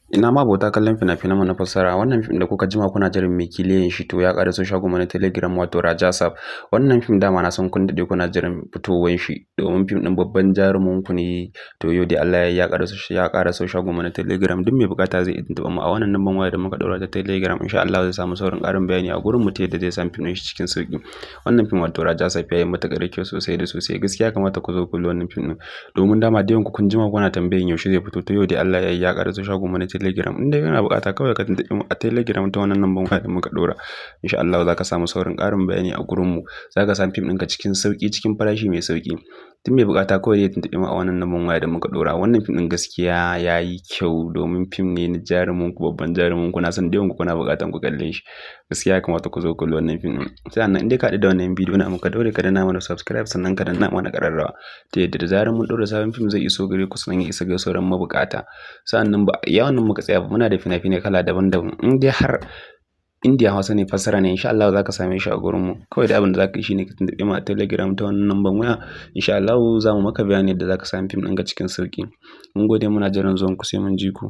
Ina ma'abota kallon fina-finanmu na fassara. Wannan fim da kuka jima kuna jiran mai kiliyan shi, to ya ƙaraso shagon mu na Telegram, wato Raja Sab. Wannan fim dama na san kun daɗe kuna jiran fitowar shi, domin fim ɗin babban jarumin ku ne. To yau dai Allah ya ƙaraso shagon mu na Telegram. Duk mai buƙata zai iya tuntuɓar mu a wannan lambar waya da muka ɗaura ta Telegram. Insha Allah zai samu saurin ƙarin bayani a gurin mu ta yadda zai samu fim ɗin shi cikin sauƙi. Wannan fim, wato Raja Sab, ya yi matuƙar kyau sosai da sosai. Gaskiya ya kamata ku zo ku kalli wannan fim ɗin, domin dama da yawan ku kun jima kuna tambayan yaushe zai fito. To yau dai Allah ya yi, ya ƙaraso shagon mu na Telegram. In dai kana buƙata, kawai ka tuntuɓe mu a Telegram ta wannan lambar waya da muka ɗora. Insha Allah za ka samu saurin ƙarin bayani a gurin mu. Za ka samu fim ɗinka cikin sauƙi, cikin farashi mai sauƙi. Duk mai buƙata kawai ya tuntuɓe mu a wannan lambar waya da muka ɗora. Wannan fim ɗin gaskiya ya yi kyau, domin fim ne na jarumin ku, babban jarumin ku. Na san da yawan ku kuna buƙatan ku kalle shi. Gaskiya ya kamata ku zo ku kalli wannan fim ɗin. Sa'annan in dai ka haɗu da wannan bidiyo namu, ka daure ka danna mana subscribe, sannan ka danna mana ƙararrawa, ta yadda da zarar mun ɗora sabon fim zai iso gare ku, sannan ya isa ga sauran mabuƙata. Sa'annan ba iya wannan muka tsaya ba, muna da fina-finai kala daban-daban. In dai har Indiya Hausa ne, fassara ne, insha Allah za ka same shi a gurin mu. Kawai da abin da za ka yi shine ka tuntuɓe mu a Telegram ta wannan lambar waya. Insha Allah za mu maka bayani yadda za ka sami fim ɗinka cikin sauƙi. Mun gode, muna jiran zuwan ku, sai mun ji ku.